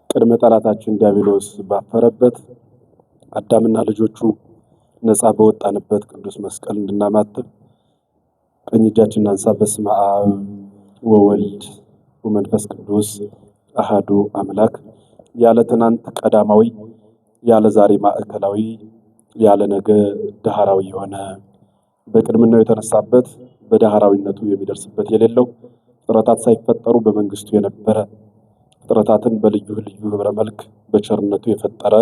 ቅድመ ጠላታችን ዲያብሎስ ባፈረበት፣ አዳምና ልጆቹ ነፃ በወጣንበት ቅዱስ መስቀል እንድናማትብ ቀኝ እጃችንን እናንሳ። በስመ አብ ወወልድ ወመንፈስ ቅዱስ አሐዱ አምላክ። ያለ ትናንት ቀዳማዊ፣ ያለ ዛሬ ማዕከላዊ፣ ያለ ነገ ዳህራዊ የሆነ፣ በቅድምናው የተነሳበት በዳህራዊነቱ የሚደርስበት የሌለው፣ ፍጥረታት ሳይፈጠሩ በመንግስቱ የነበረ፣ ፍጥረታትን በልዩ ልዩ ህብረ መልክ በቸርነቱ የፈጠረ፣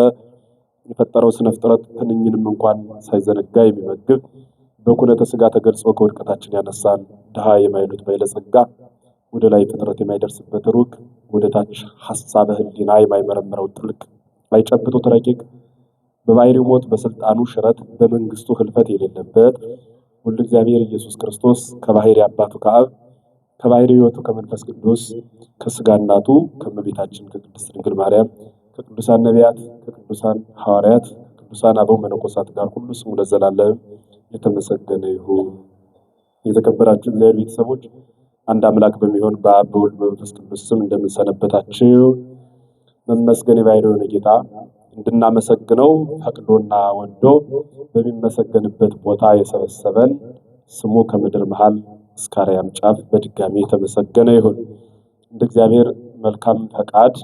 የፈጠረው ስነ ፍጥረት ትንኝንም እንኳን ሳይዘነጋ የሚመግብ፣ በኩነተ ስጋ ተገልጾ ከውድቀታችን ያነሳን፣ ድሃ የማይሉት ባለጸጋ፣ ወደ ላይ ፍጥረት የማይደርስበት ሩቅ፣ ወደ ታች ሐሳበ ሕሊና የማይመረምረው ጥልቅ፣ አይጨብጡት ረቂቅ፣ በባሕርዩ ሞት በስልጣኑ ሽረት በመንግስቱ ህልፈት የሌለበት ሁሉ እግዚአብሔር ኢየሱስ ክርስቶስ ከባሕርይ አባቱ ከአብ፣ ከባሕርይ ሕይወቱ ከመንፈስ ቅዱስ፣ ከስጋ እናቱ ከእመቤታችን ከቅድስት ድንግል ማርያም፣ ከቅዱሳን ነቢያት፣ ከቅዱሳን ሐዋርያት፣ ከቅዱሳን አበው መነኮሳት ጋር ሁሉ ስሙ ለዘላለም የተመሰገነ ይሁን። የተከበራችሁ እግዚአብሔር ቤተሰቦች፣ አንድ አምላክ በሚሆን በአብ፣ በወልድ፣ በመንፈስ ቅዱስ ስም እንደምንሰነበታችሁ። መመስገን የባሕርይ የሆነ ጌታ እንድናመሰግነው ፈቅዶና ወዶ በሚመሰገንበት ቦታ የሰበሰበን ስሙ ከምድር መሃል እስከ አርያም ጫፍ በድጋሚ የተመሰገነ ይሁን። እንደ እግዚአብሔር መልካም ፈቃድ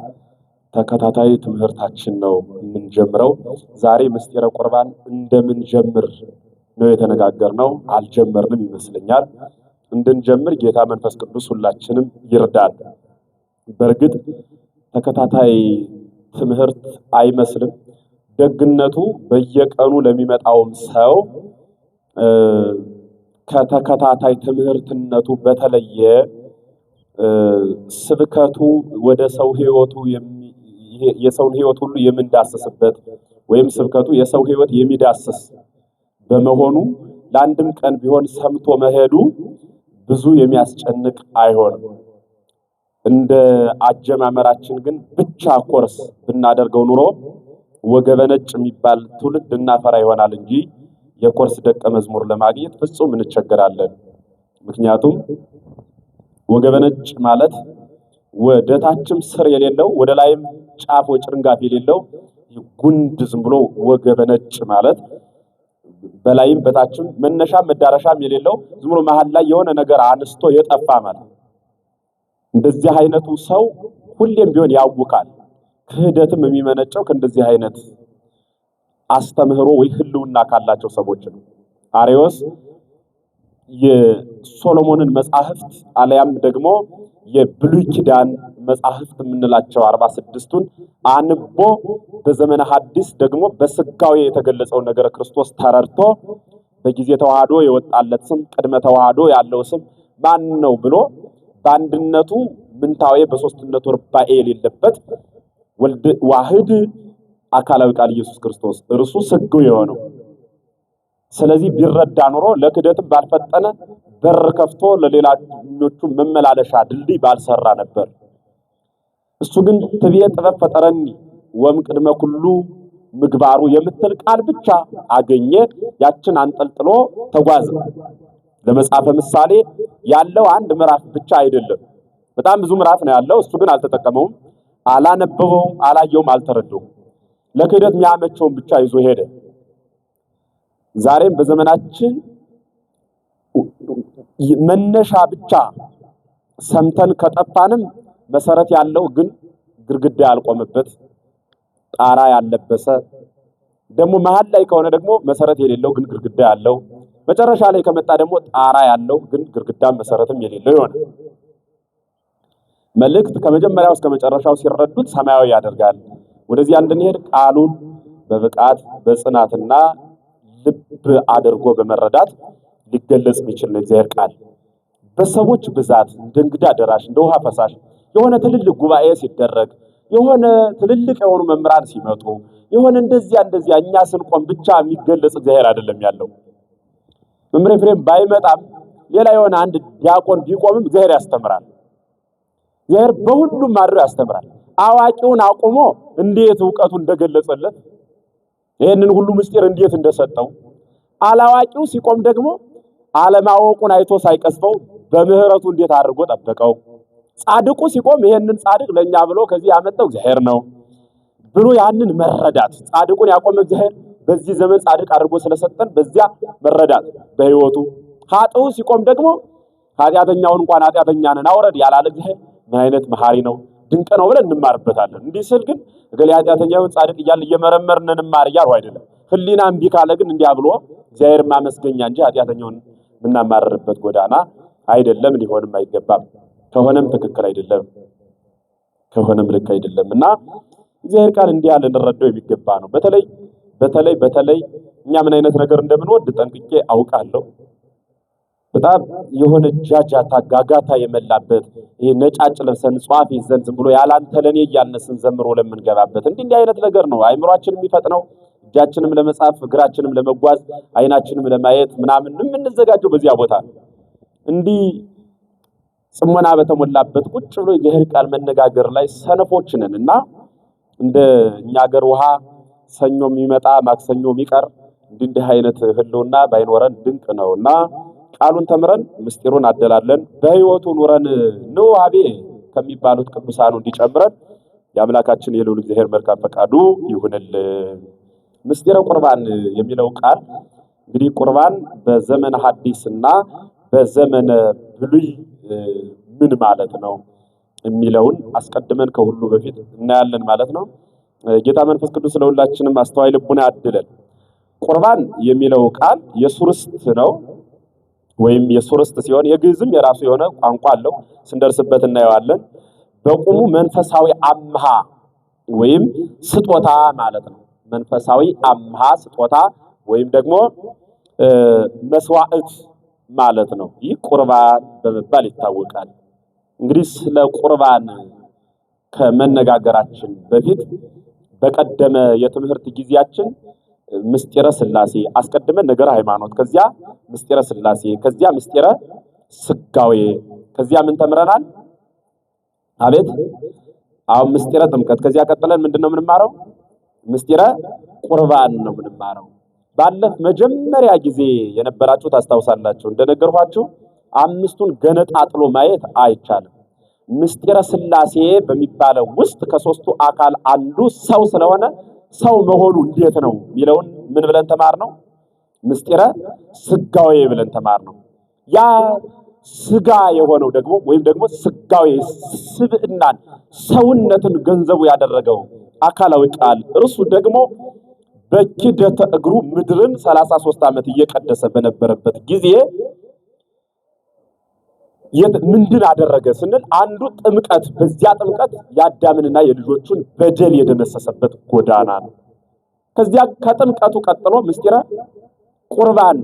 ተከታታይ ትምህርታችን ነው የምንጀምረው። ዛሬ ምስጢረ ቁርባን እንደምንጀምር ነው የተነጋገርነው። አልጀመርንም ይመስለኛል። እንድንጀምር ጌታ መንፈስ ቅዱስ ሁላችንም ይርዳል። በእርግጥ ተከታታይ ትምህርት አይመስልም። ደግነቱ በየቀኑ ለሚመጣውም ሰው ከተከታታይ ትምህርትነቱ በተለየ ስብከቱ ወደ ሰው ሕይወቱ የሰውን ሕይወት ሁሉ የምንዳስስበት ወይም ስብከቱ የሰው ሕይወት የሚዳስስ በመሆኑ ለአንድም ቀን ቢሆን ሰምቶ መሄዱ ብዙ የሚያስጨንቅ አይሆንም። እንደ አጀማመራችን ግን ብቻ ኮርስ ብናደርገው ኑሮ ወገበ ነጭ የሚባል ትውልድ እናፈራ ይሆናል እንጂ የኮርስ ደቀ መዝሙር ለማግኘት ፍጹም እንቸገራለን። ምክንያቱም ወገበ ነጭ ማለት ወደ ታችም ስር የሌለው፣ ወደ ላይም ጫፍ ወይ ጭርንጋፍ የሌለው ጉንድ፣ ዝም ብሎ ወገበ ነጭ ማለት በላይም በታችም መነሻም መዳረሻም የሌለው፣ ዝም ብሎ መሀል ላይ የሆነ ነገር አንስቶ የጠፋ ማለት። እንደዚህ አይነቱ ሰው ሁሌም ቢሆን ያውካል። ክህደትም የሚመነጨው ከእንደዚህ አይነት አስተምህሮ ወይ ህልውና ካላቸው ሰዎች ነው። አሬዎስ የሶሎሞንን መጻሕፍት አለያም ደግሞ የብሉይ ኪዳን መጻሕፍት የምንላቸው 46ቱን አንቦ በዘመነ ሐዲስ ደግሞ በስጋዊ የተገለጸውን ነገረ ክርስቶስ ተረድቶ በጊዜ ተዋህዶ የወጣለት ስም፣ ቅድመ ተዋህዶ ያለው ስም ማን ነው ብሎ፣ በአንድነቱ ምንታዌ በሶስትነቱ ርባኤ የሌለበት ወልድ ዋህድ አካላዊ ቃል ኢየሱስ ክርስቶስ እርሱ ስግው የሆነው፣ ስለዚህ ቢረዳ ኑሮ ለክደትም ባልፈጠነ፣ በር ከፍቶ ለሌላኞቹ መመላለሻ ድልድይ ባልሰራ ነበር። እሱ ግን ትቤ ጥበብ ፈጠረኒ ወም ቅድመ ኩሉ ምግባሩ የምትል ቃል ብቻ አገኘ። ያችን አንጠልጥሎ ተጓዘ። ለመጽሐፈ ምሳሌ ያለው አንድ ምዕራፍ ብቻ አይደለም፣ በጣም ብዙ ምዕራፍ ነው ያለው። እሱ ግን አልተጠቀመውም፣ አላነበበውም፣ አላየውም፣ አልተረደውም። ለክህደት የሚያመቸውን ብቻ ይዞ ሄደ። ዛሬም በዘመናችን መነሻ ብቻ ሰምተን ከጠፋንም መሰረት ያለው ግን ግድግዳ ያልቆመበት፣ ጣራ ያለበሰ፣ ደግሞ መሀል ላይ ከሆነ ደግሞ መሰረት የሌለው ግን ግድግዳ ያለው፣ መጨረሻ ላይ ከመጣ ደግሞ ጣራ ያለው ግን ግድግዳም መሰረትም የሌለው ይሆናል። መልእክት ከመጀመሪያው እስከ መጨረሻው ሲረዱት ሰማያዊ ያደርጋል። ወደዚያ እንድንሄድ ቃሉን በብቃት በጽናትና ልብ አድርጎ በመረዳት ሊገለጽ የሚችል ነው እግዚአብሔር ቃል። በሰዎች ብዛት እንደ እንግዳ ደራሽ፣ እንደ ውሃ ፈሳሽ የሆነ ትልልቅ ጉባኤ ሲደረግ፣ የሆነ ትልልቅ የሆኑ መምህራን ሲመጡ፣ የሆነ እንደዚያ እንደዚያ እኛ ስንቆም ብቻ የሚገለጽ እግዚአብሔር አይደለም ያለው። መምህር ኤፍሬም ባይመጣም ሌላ የሆነ አንድ ዲያቆን ቢቆምም እግዚአብሔር ያስተምራል። እግዚአብሔር በሁሉም አድሮ ያስተምራል። አዋቂውን አቁሞ እንዴት እውቀቱ እንደገለጸለት፣ ይህንን ሁሉ ምስጢር እንዴት እንደሰጠው፣ አላዋቂው ሲቆም ደግሞ አለማወቁን አይቶ ሳይቀስፈው በምህረቱ እንዴት አድርጎ ጠበቀው። ጻድቁ ሲቆም ይሄንን ጻድቅ ለኛ ብሎ ከዚህ ያመጣው እግዚአብሔር ነው። ብሎ ያንን መረዳት፣ ጻድቁን ያቆመ እግዚአብሔር በዚህ ዘመን ጻድቅ አድርጎ ስለሰጠን በዚያ መረዳት በሕይወቱ፣ ኃጥኡ ሲቆም ደግሞ ኃጢአተኛውን እንኳን ኃጢአተኛ ነን አውረድ ያላለ እግዚአብሔር ምን አይነት መሐሪ ነው፣ ድንቅ ነው ብለን እንማርበታለን። እንዲህ ስል ግን እገሌ ኃጢአተኛ ይሁን ጻድቅ እያልን እየመረመርን እንማር እያልሁ አይደለም። ሕሊና እምቢ ካለ ግን እንዲያ ብሎ እግዚአብሔር ማመስገኛ እንጂ ኃጢአተኛውን የምናማርርበት ጎዳና አይደለም፣ ሊሆንም አይገባም። ከሆነም ትክክል አይደለም፣ ከሆነም ልክ አይደለም። እና እግዚአብሔር ቃል እንዲህ ያለ ልንረዳው የሚገባ ነው። በተለይ በተለይ በተለይ እኛ ምን አይነት ነገር እንደምንወድ ጠንቅቄ አውቃለሁ። በጣም የሆነ ጃጃታ ጋጋታ የመላበት፣ ይሄ ነጫጭ ለብሰን ጿፍ ይዘን ዝም ብሎ ያላንተ ለኔ እያልን ስንዘምር ለምንገባበት እንዲህ እንዲህ አይነት ነገር ነው አይምሯችን የሚፈጥነው፣ እጃችንም ለመጻፍ፣ እግራችንም ለመጓዝ፣ አይናችንም ለማየት ምናምን የምንዘጋጀው በዚያ ቦታ ነው። እንዲህ ጽሞና በተሞላበት ቁጭ ብሎ የእግዚአብሔር ቃል መነጋገር ላይ ሰነፎች ነን። እና እንደ እኛ ሀገር ውሃ ሰኞ የሚመጣ ማክሰኞ የሚቀር እንዲህ እንዲህ አይነት ህልውና ባይኖረን ድንቅ ነውና ቃሉን ተምረን ምስጢሩን አደላለን በሕይወቱ ኑረን ንዑ ኀቤ ከሚባሉት ቅዱሳኑ እንዲጨምረን የአምላካችን የልዑል እግዚአብሔር መልካም ፈቃዱ ይሁንልን። ምስጢረ ቁርባን የሚለው ቃል እንግዲህ ቁርባን በዘመነ ሐዲስና በዘመነ ብሉይ ምን ማለት ነው የሚለውን አስቀድመን ከሁሉ በፊት እናያለን ማለት ነው። ጌታ መንፈስ ቅዱስ ለሁላችንም አስተዋይ ልቡና ያድለን። ቁርባን የሚለው ቃል የሱርስት ነው ወይም የሱርስት ሲሆን የግዕዝም የራሱ የሆነ ቋንቋ አለው፣ ስንደርስበት እናየዋለን። በቁሙ መንፈሳዊ አምሃ ወይም ስጦታ ማለት ነው። መንፈሳዊ አምሃ ስጦታ ወይም ደግሞ መስዋዕት ማለት ነው። ይህ ቁርባን በመባል ይታወቃል። እንግዲህ ስለ ቁርባን ከመነጋገራችን በፊት በቀደመ የትምህርት ጊዜያችን ምስጢረ ሥላሴ አስቀድመን ነገረ ሃይማኖት፣ ከዚያ ምስጢረ ሥላሴ፣ ከዚያ ምስጢረ ስጋዌ፣ ከዚያ ምን ተምረናል? አቤት፣ አሁን ምስጢረ ጥምቀት፣ ከዚያ ቀጥለን ምንድነው የምንማረው? ምስጢረ ቁርባን ነው የምንማረው። ባለፍ መጀመሪያ ጊዜ የነበራችሁ ታስታውሳላችሁ። እንደነገርኳችሁ አምስቱን ገነጣጥሎ ማየት አይቻልም። ምስጢረ ሥላሴ በሚባለው ውስጥ ከሶስቱ አካል አንዱ ሰው ስለሆነ ሰው መሆኑ እንዴት ነው የሚለውን ምን ብለን ተማርነው? ምስጢረ ስጋዌ ብለን ተማርነው። ያ ስጋ የሆነው ደግሞ ወይም ደግሞ ስጋዌ ስብዕናን ሰውነትን ገንዘቡ ያደረገው አካላዊ ቃል እርሱ ደግሞ በኪደተ እግሩ ምድርን 33 ዓመት እየቀደሰ በነበረበት ጊዜ ምንድን አደረገ ስንል አንዱ ጥምቀት፣ በዚያ ጥምቀት የአዳምንና የልጆቹን በደል የደመሰሰበት ጎዳና ነው። ከዚያ ከጥምቀቱ ቀጥሎ ምስጢረ ቁርባን፣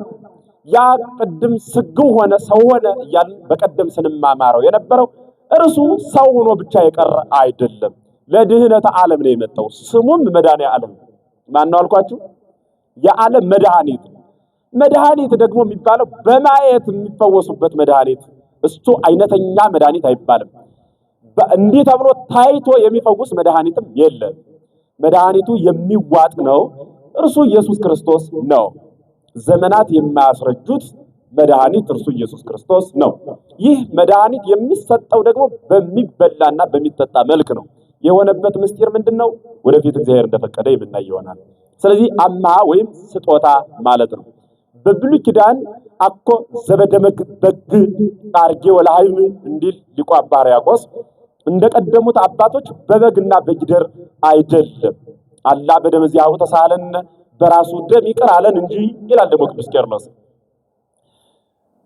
ያ ቅድም ስግው ሆነ ሰው ሆነ እያልን በቀደም ስንማማረው የነበረው እርሱ ሰው ሆኖ ብቻ የቀረ አይደለም። ለድህነተ ዓለም ነው የመጣው። ስሙም መድኃኔ ዓለም ማን ነው አልኳችሁ? የዓለም መድኃኒት። መድኃኒት ደግሞ የሚባለው በማየት የሚፈወሱበት መድኃኒት እሱ አይነተኛ መድኃኒት አይባልም። እንዲህ ተብሎ ታይቶ የሚፈውስ መድኃኒትም የለም። መድኃኒቱ የሚዋጥ ነው። እርሱ ኢየሱስ ክርስቶስ ነው። ዘመናት የማያስረጁት መድኃኒት እርሱ ኢየሱስ ክርስቶስ ነው። ይህ መድኃኒት የሚሰጠው ደግሞ በሚበላና በሚጠጣ መልክ ነው። የሆነበት ምስጢር ምንድነው? ወደፊት እግዚአብሔር እንደፈቀደ የምናይ ይሆናል። ስለዚህ አምሃ ወይም ስጦታ ማለት ነው። በብሉይ ኪዳን አኮ ዘበደመ በግ አርጌ ወለሃይም እንዲል ሊቁ አባ ሕርያቆስ እንደቀደሙት አባቶች በበግና በጊደር አይደለም፣ አላ በደመ ዚአሁ ተሳለን በራሱ ደም ይቅር አለን እንጂ ይላል ደግሞ ቅዱስ ቄርሎስ።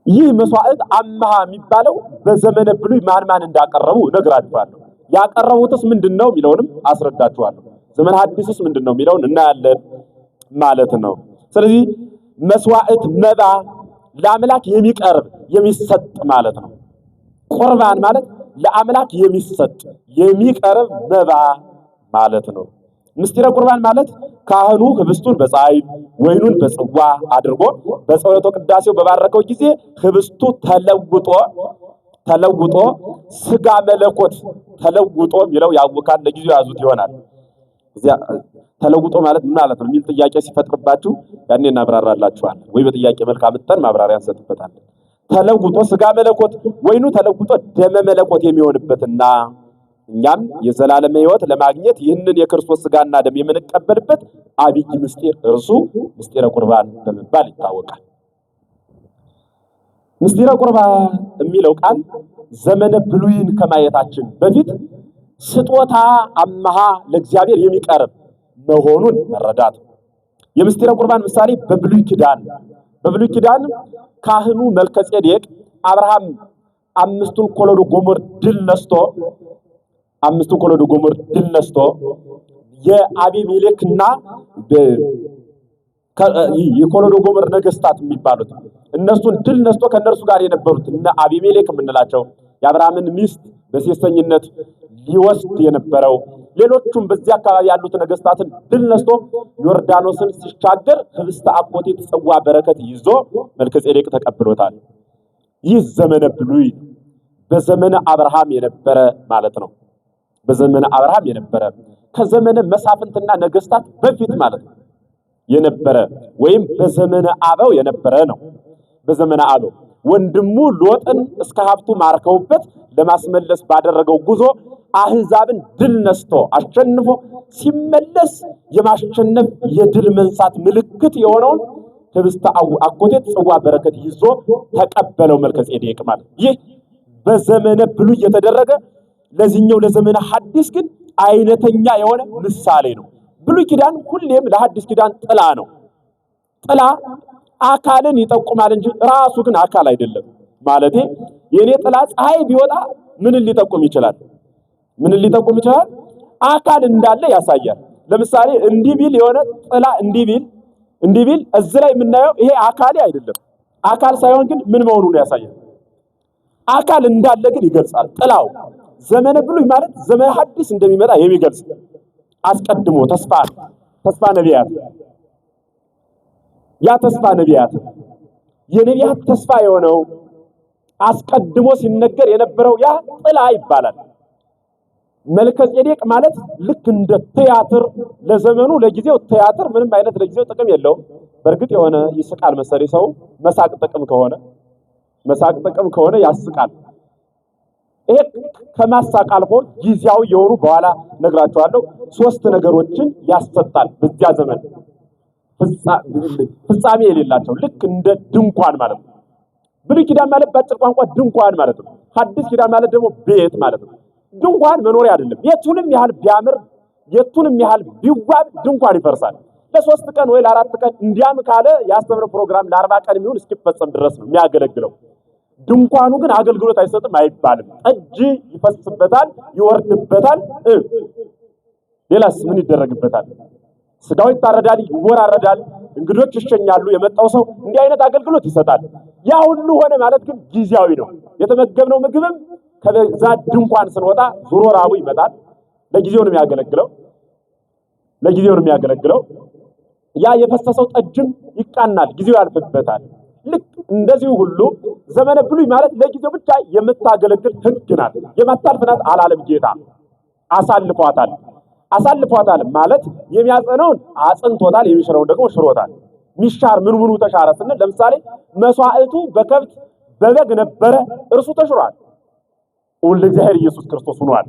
ይህ መስዋዕት አምሃ የሚባለው በዘመነ ብሉይ ማን ማን እንዳቀረቡ እነግራችኋለሁ። ያቀረቡትስ ምንድነው የሚለውንም አስረዳችኋለሁ። ዘመነ ሐዲስስ ምንድነው የሚለውን እናያለን ማለት ነው። ስለዚህ መስዋዕት መባ ለአምላክ የሚቀርብ የሚሰጥ ማለት ነው። ቁርባን ማለት ለአምላክ የሚሰጥ የሚቀርብ መባ ማለት ነው። ምስጢረ ቁርባን ማለት ካህኑ ህብስቱን በፀሐይ ወይኑን በጽዋ አድርጎ በጸሎተ ቅዳሴው በባረከው ጊዜ ህብስቱ ተለውጦ ተለውጦ ስጋ መለኮት ተለውጦ የሚለው ያውካል። ለጊዜው ያዙት ይሆናል። እዚያ ተለውጦ ማለት ምን ማለት ነው የሚል ጥያቄ ሲፈጥርባችሁ ያኔ እናብራራላችኋለን፣ ወይ በጥያቄ መልክ አምጥተን ማብራሪያ እንሰጥበታለን። ተለውጦ ስጋ መለኮት ወይኑ ተለውጦ ደመ መለኮት የሚሆንበትና እኛም የዘላለም ሕይወት ለማግኘት ይህንን የክርስቶስ ሥጋና ደም የምንቀበልበት አብይ ምስጢር እርሱ ምስጢረ ቁርባን በመባል ይታወቃል። ምስጢረ ቁርባን የሚለው ቃል ዘመነ ብሉይን ከማየታችን በፊት ስጦታ አምሃ ለእግዚአብሔር የሚቀርብ መሆኑን መረዳት። የምስጢረ ቁርባን ምሳሌ በብሉይ ኪዳን በብሉይ ኪዳን ካህኑ መልከጼዴቅ አብርሃም አምስቱን ኮሎዶ ጎሞር ድል ነስቶ አምስቱን ኮሎዶ ጎሞር ድል ነስቶ የአቢሜሌክና የኮሎዶ ጎሞር ነገስታት የሚባሉት እነሱን ድል ነስቶ ከእነርሱ ጋር የነበሩት እነ አቢሜሌክ የምንላቸው የአብርሃምን ሚስት በሴሰኝነት ሊወስድ የነበረው ሌሎቹም በዚያ አካባቢ ያሉት ነገስታትን ድል ነስቶ ዮርዳኖስን ሲሻገር ህብስተ አኮቴት ጽዋ በረከት ይዞ መልከጼዴቅ ተቀብሎታል። ይህ ዘመነ ብሉይ በዘመነ አብርሃም የነበረ ማለት ነው። በዘመነ አብርሃም የነበረ ከዘመነ መሳፍንትና ነገስታት በፊት ማለት ነው የነበረ ወይም በዘመነ አበው የነበረ ነው። በዘመነ አበው ወንድሙ ሎጥን እስከ ሀብቱ ማርከውበት ለማስመለስ ባደረገው ጉዞ አህዛብን ድል ነስቶ አሸንፎ ሲመለስ የማሸነፍ የድል መንሳት ምልክት የሆነውን ህብስተ አኮቴት ጽዋ በረከት ይዞ ተቀበለው መልከጼዴቅ ማለት። ይህ በዘመነ ብሉይ የተደረገ ለዚህኛው ለዘመነ ሐዲስ ግን አይነተኛ የሆነ ምሳሌ ነው። ብሉይ ኪዳን ሁሌም ለሐዲስ ኪዳን ጥላ ነው። ጥላ አካልን ይጠቁማል እንጂ ራሱ ግን አካል አይደለም። ማለቴ የኔ ጥላ ፀሐይ ቢወጣ ምንን ሊጠቁም ይችላል? ምንን ሊጠቁም ይችላል? አካል እንዳለ ያሳያል። ለምሳሌ እንዲህ ቢል የሆነ ጥላ እንዲህ ቢል እንዲህ ቢል እዚህ ላይ የምናየው ይሄ አካሌ አይደለም። አካል ሳይሆን ግን ምን መሆኑን ያሳያል። አካል እንዳለ ግን ይገልጻል። ጥላው ዘመነ ብሉይ ማለት ዘመነ ሐዲስ እንደሚመጣ የሚገልጽ አስቀድሞ ተስፋ ተስፋ ነቢያት ያ ተስፋ ነቢያት የነቢያት ተስፋ የሆነው አስቀድሞ ሲነገር የነበረው ያ ጥላ ይባላል። መልከጼዴቅ ማለት ልክ እንደ ቲያትር ለዘመኑ ለጊዜው ቲያትር ምንም አይነት ለጊዜው ጥቅም የለውም። በእርግጥ የሆነ ይስቃል መሰለኝ ሰው መሳቅ ጥቅም ከሆነ መሳቅ ጥቅም ከሆነ ያስቃል። ይሄ ከማሳቅ አልፎ ጊዜያዊ የሆኑ በኋላ ነግራቸዋለሁ ሶስት ነገሮችን ያሰጣል። በዚያ ዘመን ፍጻሜ የሌላቸው ልክ እንደ ድንኳን ማለት ነው። ብሉይ ኪዳን ማለት በአጭር ቋንቋ ድንኳን ማለት ነው። ሐዲስ ኪዳን ማለት ደግሞ ቤት ማለት ነው። ድንኳን መኖሪያ አይደለም። የቱንም ያህል ቢያምር የቱንም ያህል ቢዋብ ድንኳን ይፈርሳል። ለሶስት ቀን ወይ ለአራት ቀን እንዲያም ካለ ያስተምረው ፕሮግራም ለ40 ቀን የሚሆን እስኪፈጸም ድረስ ነው የሚያገለግለው። ድንኳኑ ግን አገልግሎት አይሰጥም አይባልም። ጠጅ ይፈስበታል፣ ይወርድበታል። ሌላስ ምን ይደረግበታል? ስጋው ይታረዳል፣ ይወራረዳል፣ እንግዶች ይሸኛሉ። የመጣው ሰው እንዲህ አይነት አገልግሎት ይሰጣል። ያ ሁሉ ሆነ ማለት ግን ጊዜያዊ ነው። የተመገብነው ምግብም ከዛ ድንኳን ስንወጣ ዙሮ ራቡ ይመጣል። ለጊዜው ነው የሚያገለግለው፣ ለጊዜው ነው የሚያገለግለው። ያ የፈሰሰው ጠጅም ይቃናል፣ ጊዜው ያልፍበታል። ልክ እንደዚሁ ሁሉ ዘመነ ብሉይ ማለት ለጊዜው ብቻ የምታገለግል ሕግ ናት፣ የማታልፍ ናት አላለም ጌታ። አሳልፏታል። አሳልፏታል ማለት የሚያጸነውን አጽንቶታል፣ የሚሽረውን ደግሞ ሽሮታል። ሚሻር ምን ምኑ ተሻረ ስንል ለምሳሌ መስዋዕቱ በከብት በበግ ነበረ፣ እርሱ ተሽሯል። ወልደ እግዚአብሔር ኢየሱስ ክርስቶስ ሆኗል።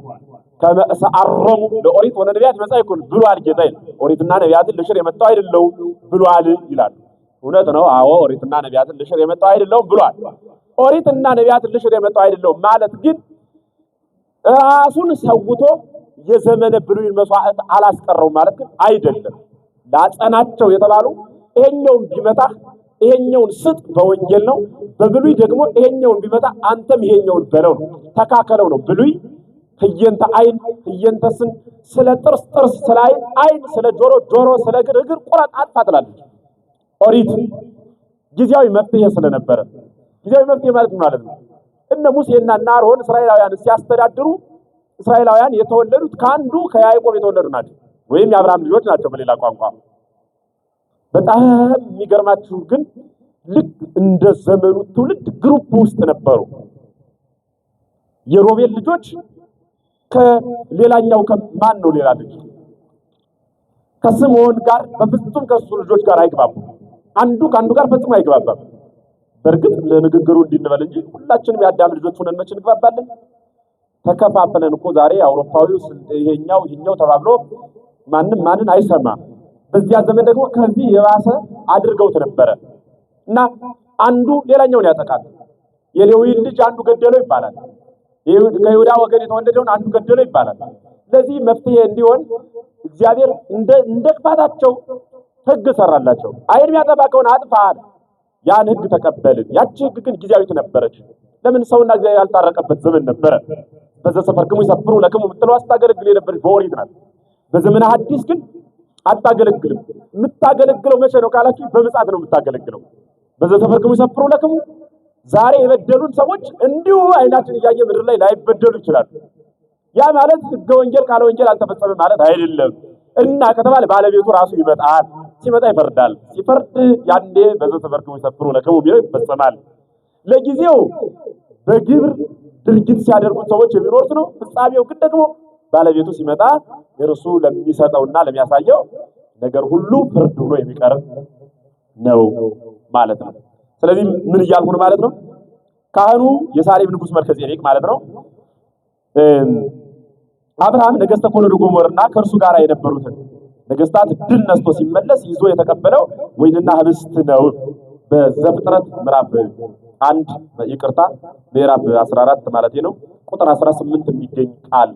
ከመሰአረሙ ለኦሪት ወለነቢያት መጻእኩን ብሏል ጌታ። ኦሪትና ነቢያትን ልሽር የመጣው አይደለሁም ብሏል ይላል። እውነት ነው። አዎ ኦሪትና ነቢያትን ልሽር የመጣው አይደለሁም ብሏል። ኦሪትና ነቢያትን ልሽር የመጣው አይደለሁም ማለት ግን ራሱን ሰውቶ የዘመነ ብሉይን መስዋዕት አላስቀረውም ማለት ግን አይደለም። ላጸናቸው የተባሉ ይሄኛውን ቢመታህ ይሄኛውን ስጥ በወንጌል ነው። በብሉይ ደግሞ ይሄኛውን ቢመታ አንተም ይሄኛውን በለው ነው፣ ተካከለው ነው። ብሉይ ህየንተ አይን ህየንተ ስን፣ ስለ ጥርስ ጥርስ፣ ስለ አይን አይን፣ ስለ ጆሮ ጆሮ፣ ስለ እግር እግር ቁረጥ አጥፋ ትላለች። ኦሪት ጊዜያዊ መፍትሄ ስለነበረ ጊዜያዊ መፍትሄ ማለት ምን ማለት ነው? እነ ሙሴና እነ አሮን እስራኤላውያን ሲያስተዳድሩ እስራኤላውያን የተወለዱት ከአንዱ ከያዕቆብ የተወለዱ ናቸው፣ ወይም የአብርሃም ልጆች ናቸው በሌላ ቋንቋ። በጣም የሚገርማችሁ ግን ልክ እንደ ዘመኑ ትውልድ group ውስጥ ነበሩ። የሮቤል ልጆች ከሌላኛው ከማን ነው ሌላ ልጅ ከስምዖን ጋር በፍጹም ከሱ ልጆች ጋር አይግባቡም። አንዱ ከአንዱ ጋር ፈጽሞ አይግባባም። በእርግጥ ለንግግሩ እንዲንበል እንጂ ሁላችንም የአዳም ልጆች ሆነን መቼ እንግባባለን? ተከፋፈለን እኮ ዛሬ አውሮፓዊው ይሄኛው ይሄኛው ተባብሎ ማንም ማንን አይሰማም። በዚያ ዘመን ደግሞ ከዚህ የባሰ አድርገውት ነበረ እና አንዱ ሌላኛውን ያጠቃል። የሌዊን ልጅ አንዱ ገደለው ይባላል። ከይሁዳ ወገን የተወለደውን አንዱ ገደለው ይባላል። ለዚህ መፍትሄ እንዲሆን እግዚአብሔር እንደ ክፋታቸው ሕግ ሰራላቸው። ዓይን የሚያጠፋ ከሆነ አጥፋ አለ። ያን ሕግ ተቀበልን። ያቺ ሕግ ግን ጊዜያዊት ነበረች። ለምን ሰውና እግዚአብሔር ያልታረቀበት ዘመን ነበረ። በዘሰፈርክሙ ይሰፍሩ ለክሙ የምትለው አስታገለግል የነበረች በኦሪት ናት። በዘመነ ሐዲስ ግን አታገለግልም። የምታገለግለው መቼ ነው ካላችሁ በምጽአት ነው የምታገለግለው። በዘሰፈርክሙ ይሰፍሩ ለክሙ ዛሬ የበደሉን ሰዎች እንዲሁ ዓይናችን እያየ ምድር ላይ ላይበደሉ ይችላሉ። ያ ማለት ሕገ ወንጌል ቃለ ወንጌል አልተፈጸመም ማለት አይደለም። እና ከተባለ ባለቤቱ ራሱ ይመጣል። ሲመጣ ይፈርዳል። ሲፈርድ ያኔ በዘሰፈርክሙ ይሰፍሩ ለክሙ የሚለው ይፈጸማል። ለጊዜው በግብር ድርጊት ሲያደርጉት ሰዎች የሚኖሩት ነው። ፍጻሜው ግን ደግሞ ባለቤቱ ሲመጣ እርሱ ለሚሰጠውና ለሚያሳየው ነገር ሁሉ ፍርድ ሆኖ የሚቀርብ ነው ማለት ነው። ስለዚህ ምን እያልኩ ነው ማለት ነው? ካህኑ የሳሌም ንጉሥ መልከጼዴቅ ማለት ነው። አብርሃም ነገስተ ኮሎዶጎሞርና ከእርሱ ጋር የነበሩትን ነገስታት ድል ነስቶ ሲመለስ ይዞ የተቀበለው ወይንና ህብስት ነው። በዘፍጥረት ምዕራፍ 1 ይቅርታ ምዕራፍ 14 ማለት ነው ቁጥር 18 የሚገኝ ቃል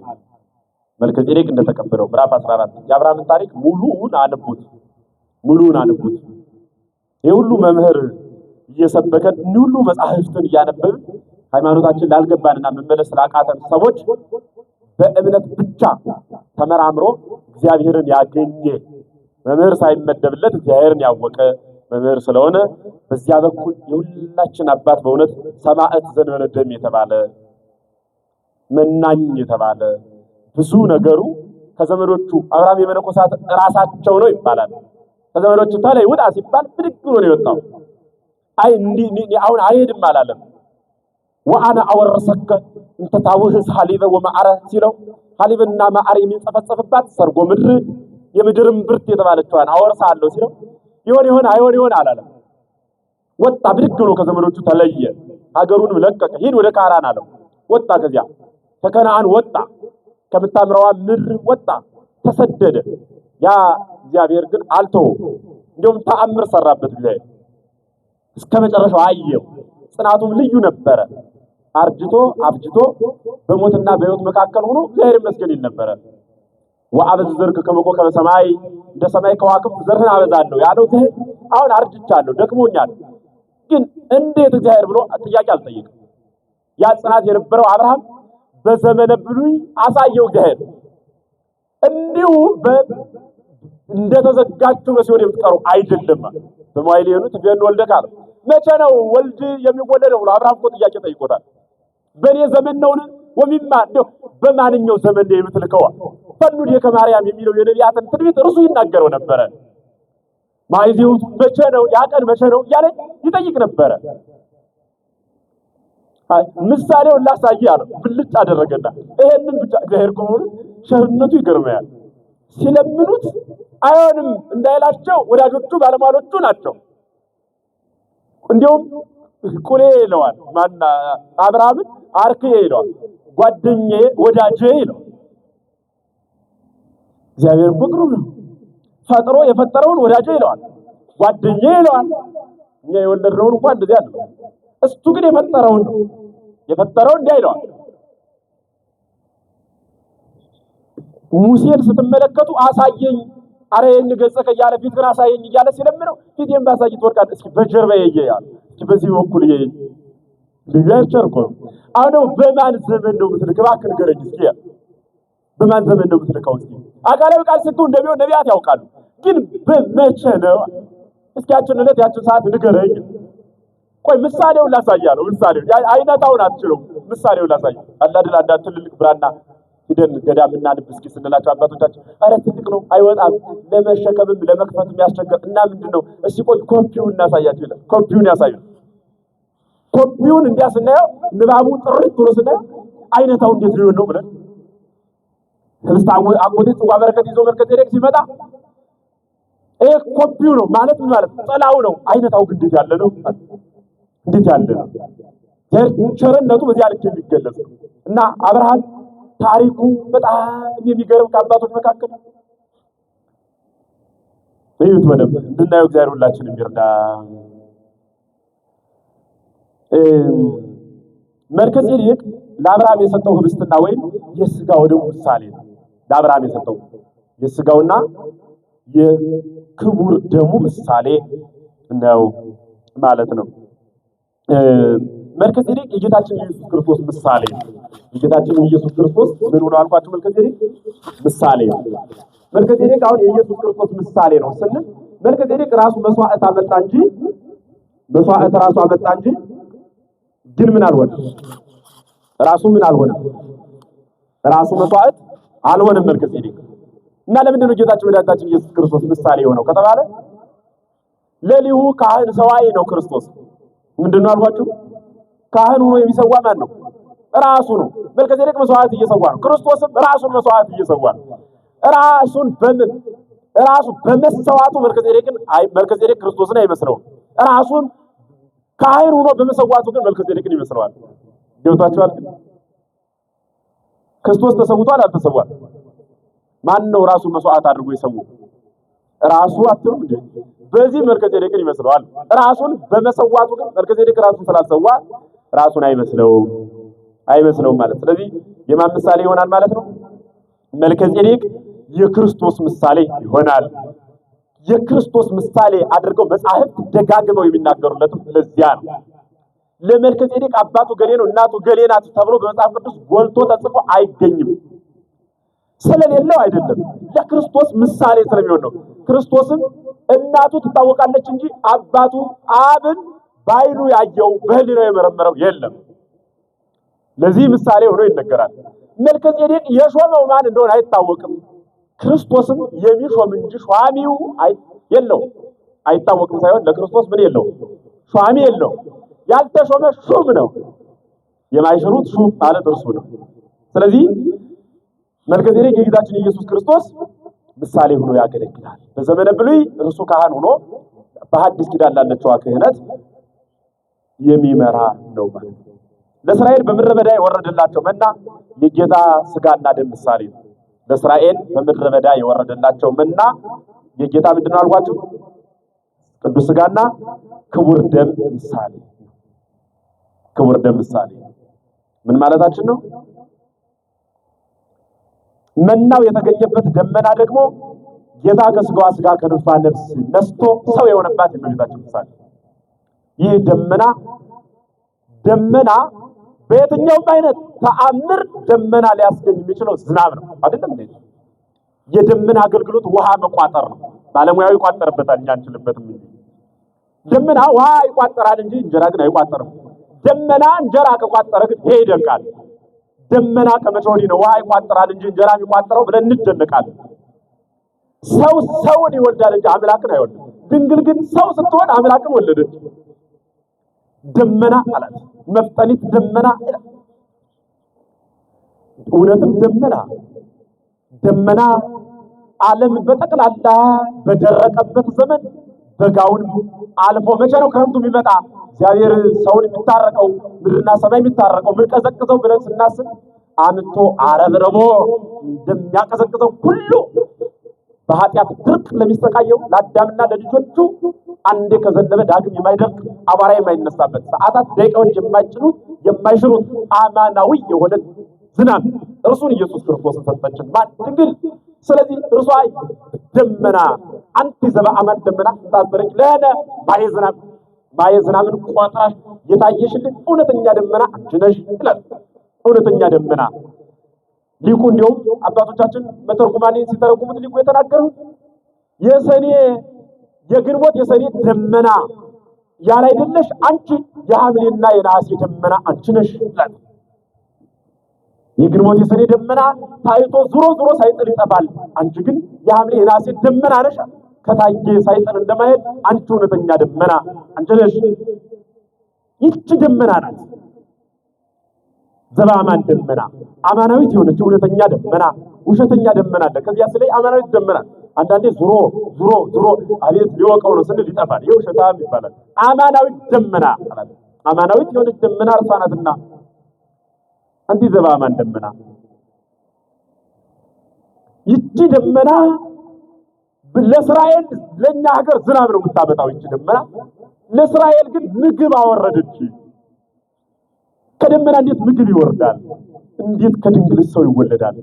መልከጼዴቅ እንደተቀበለው ምዕራፍ 14 የአብርሃምን ታሪክ ሙሉውን አንቡት፣ ሙሉውን አንቡት። ይህ ሁሉ መምህር እየሰበከን እኒህ ሁሉ መጻሕፍትን እያነበብን ሃይማኖታችን ላልገባንና መመለስ ላቃተን ሰዎች በእምነት ብቻ ተመራምሮ እግዚአብሔርን ያገኘ መምህር ሳይመደብለት እግዚአብሔርን ያወቀ መምህር ስለሆነ በዚያ በኩል የሁላችን አባት በእውነት ሰማዕት ዘእንበለ ደም የተባለ መናኝ የተባለ ብዙ ነገሩ ከዘመዶቹ አብርሃም የመነኮሳት ራሳቸው ነው ይባላል። ከዘመዶቹ ተለይ ውጣ ሲባል ብድግ ብሎ ነው የወጣው። አይ እንዲህ አሁን አልሄድም አላለም። ወአነ አወረሰከ እንተ ታውህስ ሐሊበ ወመዓረ ሲለው ሐሊብና ማዕር የሚንጸፈጸፍባት ሰርጎ ምድር የምድር እምብርት የተባለችዋን አወርሳለሁ ሲለው ይሆን ይሆን አይሆን ይሆን አላለም። ወጣ ብድግ ብሎ ከዘመዶቹ ተለየ፣ ሀገሩንም ለቀቀ። ሂድ ወደ ካራን አለው። ወጣ፣ ከዚያ ከከነዓን ወጣ፣ ከምታምረዋ ምድር ወጣ፣ ተሰደደ። ያ እግዚአብሔር ግን አልተወውም። እንዲሁም ተአምር ሰራበት እግዚአብሔር እስከ መጨረሻው አየው። ጽናቱም ልዩ ነበረ። አርጅቶ አብጅቶ በሞትና በሕይወት መካከል ሆኖ እግዚአብሔር ይመስገን ይል ነበረ። ወአበዝ ዘርከ ከመ ኮከበ ሰማይ፣ እንደ ሰማይ ከዋክብት ዘርህን አበዛለሁ ያለው እግዚአብሔር አሁን አርጅቻለሁ፣ ደክሞኛል፣ ግን እንዴት እግዚአብሔር ብሎ ጥያቄ አልጠየቅም። ያ ጽናት የነበረው አብርሃም በዘመነ ብሉይ አሳየው እግዚአብሔር። እንዲሁ እንደተዘጋችሁ በሲኦል የምትቀሩ አይደለም። በመዋዕሊሁ ትፌኑ ወልደከ አለው። መቼ ነው ወልድ የሚወለደው ብሎ አብርሃም እኮ ጥያቄ ጠይቆታል። በእኔ ዘመን ነውን? ወሚማ እንደው በማንኛው ዘመን ነው የምትልከው? ፈኑ ዴከ ማርያም የሚለው የነቢያትን ትንቢት እርሱ ይናገረው ነበረ። ማይዚው መቼ ነው ያ ቀን መቼ ነው እያለ ይጠይቅ ነበረ። ምሳሌውን ላሳይ አለው። ብልጭ አደረገና ይሄንን ብቻ እግዚአብሔር እኮ ቸርነቱ ይገርመያል። ሲለምኑት አይሆንም እንዳይላቸው ወዳጆቹ ባለሟሎቹ ናቸው። እንዲሁም ቁሌ ይለዋል። ማና አብርሃምን አርክዬ ይለዋል። ጓደኛዬ ወዳጄ ይለዋል። እግዚአብሔር እኮ ግሩም ነው። ፈጥሮ የፈጠረውን ወዳጄ ይለዋል፣ ጓደኛዬ ይለዋል። እኛ የወለድነውን እንኳን እንደዚህ አይደለም። እሱ ግን የፈጠረውን ነው የፈጠረውን እንዲህ ይለዋል። ሙሴን ስትመለከቱ አሳየኝ አረየኝ ገጸከ እያለ ፊትህን አሳየኝ እያለ ሲለምነው ፊቴን ባሳይ ትወድቃለህ፣ እስኪ በጀርባዬ እየይ እስኪ በዚህ በኩል እየይ። እግዚአብሔር ቸር እኮ ነው። አሁን ደግሞ በማን ዘመን ነው የምትልከው? እባክህ ንገረኝ እስኪ በማን ዘመን ነው የምትልከው? እስኪ አካላዊ ቃል ስትው እንደሚሆን ነቢያት ያውቃሉ፣ ግን በመቼ ነው? እስኪ ያችን ዕለት ያችን ሰዓት ንገረኝ። ቆይ ምሳሌውን ላሳያለሁ። ምሳሌው አይነታውን አትችሉም። ምሳሌውን ላሳይ አላድል አንዳንድ ትልልቅ ብራና ሂደን ገዳም እናንብ እስኪ ስንላቸው አባቶቻችን አረ ትልቅ ነው አይወጣም፣ ለመሸከምም ለመክፈትም ያስቸግር እና ምንድን ነው እስኪ ቆይ ኮፒውን እናሳያቸው ይላል። ኮፒውን ያሳዩ። ኮፒውን እንዲያ ስናየው ንባቡ ጥርት ብሎ ስናየው አይነታው እንዴት ሊሆን ነው ብለን ህብስተ አኮቴት ጽዋ በረከት ይዞ መልከጼዴቅ ሲመጣ ይሄ ኮፒው ነው ማለት ምን ማለት ጥላው ነው። አይነታው ግን እንዴት ያለ ነው? እንዴት ያለ ነው? ቸርነቱ በዚያ ልክ የሚገለጽ ነው። እና አብርሃም ታሪኩ በጣም የሚገርም ከአባቶች መካከል እዩት በደንብ እንድናየው እግዚአብሔር ሁላችንም ይርዳ። መልከጼዴቅ ለአብርሃም የሰጠው ህብስትና ወይን የስጋው ደሙ ምሳሌ ነው። ለአብርሃም የሰጠው የስጋውና የክቡር ደሙ ምሳሌ ነው ማለት ነው። መልከጼዴቅ የጌታችን ኢየሱስ ክርስቶስ ምሳሌ ነው። የጌታችን ኢየሱስ ክርስቶስ ምን ሆኖ አልኳችሁ? መልከጼዴቅ ምሳሌ ነው። መልከጼዴቅ አሁን የኢየሱስ ክርስቶስ ምሳሌ ነው ስንል መልከጼዴቅ ራሱ መስዋዕት አመጣ እንጂ መስዋዕት ራሱ አመጣ እንጂ ግን ምን አልሆነም? ራሱ ምን አልሆነም? ራሱ መስዋዕት አልሆነም መልከጼዴቅ። እና ለምንድን ነው ጌታችን መድኃኒታችን ኢየሱስ ክርስቶስ ምሳሌ የሆነው ከተባለ ለሊሁ ካህን ሰዋይ ነው ክርስቶስ። ምንድን ነው አልኳችሁ? ካህን ሆኖ የሚሰዋ ማን ነው? ራሱ ነው። መልከጼዴቅ መስዋዕት እየሰዋ ነው። ክርስቶስም ራሱን መስዋዕት እየሰዋ ነው። ራሱን በምን ራሱ በመሰዋቱ መልከጼዴቅን አይ መልከጼዴቅ ክርስቶስን አይመስለውም። ራሱን ካህን ሆኖ በመሰዋቱ ግን መልከጼዴቅን ይመስለዋል። ገብቷችኋል? ግን ክርስቶስ ተሰውቷል አልተሰዋም? ማን ነው ራሱን መስዋዕት አድርጎ የሰዋው? ራሱ አትሉም እንዴ? በዚህ መልከጼዴቅን ይመስለዋል። ራሱን በመሰዋቱ ግን መልከጼዴቅ ራሱን ስላልሰዋ ራሱን አይመስለውም አይመስለውም ማለት። ስለዚህ የማን ምሳሌ ይሆናል ማለት ነው? መልከጼዴቅ የክርስቶስ ምሳሌ ይሆናል። የክርስቶስ ምሳሌ አድርገው መጻሕፍት ደጋግመው የሚናገሩለትም ለዚያ ነው። ለመልከጼዴቅ አባቱ ገሌ ነው እናቱ ገሌ ናት ተብሎ በመጽሐፍ ቅዱስ ጎልቶ ተጽፎ አይገኝም። ስለሌለው አይደለም፣ ለክርስቶስ ምሳሌ ስለሚሆን ነው። ክርስቶስም እናቱ ትታወቃለች እንጂ አባቱ አብን በዓይኑ ያየው በሕሊናው የመረመረው የለም። ለዚህ ምሳሌ ሆኖ ይነገራል። መልከጼዴቅ የሾመው ማን እንደሆነ አይታወቅም። ክርስቶስም የሚሾም እንጂ ሿሚው የለውም። አይታወቅም ሳይሆን ለክርስቶስ ምን የለውም? ሿሚ የለውም። ያልተሾመ ሹም ነው። የማይሽሩት ሹም ማለት እርሱ ነው። ስለዚህ መልከጼዴቅ የጌታችን ኢየሱስ ክርስቶስ ምሳሌ ሆኖ ያገለግላል። በዘመነ ብሉይ እርሱ ካህን ሆኖ በሐዲስ ኪዳን ላለችዋ ክህነት የሚመራ ነው ማለት ነው። ለእስራኤል በምድረ በዳ የወረደላቸው መና የጌታ ስጋና ደም ምሳሌ ነው። ለእስራኤል በምድረ በዳ የወረደላቸው መና የጌታ ምንድን ነው አልኳችሁ? ቅዱስ ስጋና ክቡር ደም ምሳሌ። ክቡር ደም ምሳሌ ምን ማለታችን ነው? መናው የተገኘበት ደመና ደግሞ ጌታ ከስጋዋ ስጋ ከነፍሷ ነፍስ ነስቶ ሰው የሆነባት የእመቤታችን ምሳሌ። ይህ ደመና ደመና በየትኛውም አይነት ተአምር ደመና ሊያስገኝ የሚችለው ዝናብ ነው አይደለም እንዴ? የደመና አገልግሎት ውሃ መቋጠር ነው። ባለሙያው ይቋጠርበታል፣ እኛ አንችልበትም እንጂ ደመና ውሃ ይቋጠራል እንጂ እንጀራ ግን አይቋጠርም። ደመና እንጀራ ከቋጠረ ግን ይሄ ይደንቃል። ደመና ከመቼ ወዲህ ነው ውሃ ይቋጠራል እንጂ እንጀራ የሚቋጠረው ብለን እንደነቃለን። ሰው ሰውን ይወልዳል እንጂ አምላክን አይወልድም። ድንግል ግን ሰው ስትሆን አምላክን ወለደች። ደመና አላት፣ መፍጠኒት ደመና ይላል። እውነትም ደመና ደመና ዓለም በጠቅላላ በደረቀበት ዘመን በጋውን አልፎ መቼ ነው ክረምቱ የሚመጣ? እግዚአብሔር ሰውን የሚታረቀው ምድርና ሰማይ የሚታረቀው ምን ቀዘቅዘው ብለን ስናስብ አምጥቶ አረብርቦ እንደሚያቀዘቅዘው ሁሉ በኃጢአት ድርቅ ለሚሰቃየው ለአዳምና ለልጆቹ አንዴ ከዘነበ ዳግም የማይደርቅ አቧራ የማይነሳበት ሰዓታት ደቂቃዎች የማይጭኑት የማይሽሩት አማናዊ የሆነ ዝናብ እርሱን ኢየሱስ ክርስቶስን ሰጠችን። ማን? ድንግል። ስለዚህ እርሷ ደመና አንቲ ዘበአማን ደመና ታዘረች ለነ ማየ ዝናብ ማየ ዝናምን ቆጥራሽ የታየሽልን እውነተኛ ደመና አንቺ ነሽ ይላል። እውነተኛ ደመና ሊቁ እንዲሁም አባቶቻችን መተርጉማን ሲተረጉሙት ሊቁ የተናገሩት የሰኔ የግንቦት የሰኔ ደመና ያላይደለሽ አንቺ የሐምሌና የነሐሴ ደመና አንቺ ነሽ ይላል። የግንቦት የሰኔ ደመና ታይቶ ዙሮ ዙሮ ሳይጥል ይጠፋል። አንቺ ግን የሐምሌ የነሐሴ ደመና ነሽ። ከታየ ሳይጥል እንደማይሄድ አንቺ እውነተኛ ደመና አንቺ ነሽ። ይህች ደመና ናት ዘበአማን ደመና፣ አማናዊት የሆነች እውነተኛ ደመና። ውሸተኛ ደመና አለ። ከዚያ ስለ አማናዊት ደመና አንዳንዴ ዙሮ ዙሮ ዙሮ አቤት ሊወቀው ነው ስንል ይጠፋል። ይሄ ውሸታም ይባላል። አማናዊት ደመና አላት። አማናዊት የሆነች ደመና እርሷ ናትና አንቲ ዘበአማን ደመና ይቺ ደመና ለእስራኤል ለኛ ሀገር ዝናብ ነው የምታመጣው። ይቺ ደመና ለእስራኤል ግን ምግብ አወረደች። ከደመና እንዴት ምግብ ይወርዳል? እንዴት ከድንግል ሰው ይወለዳል?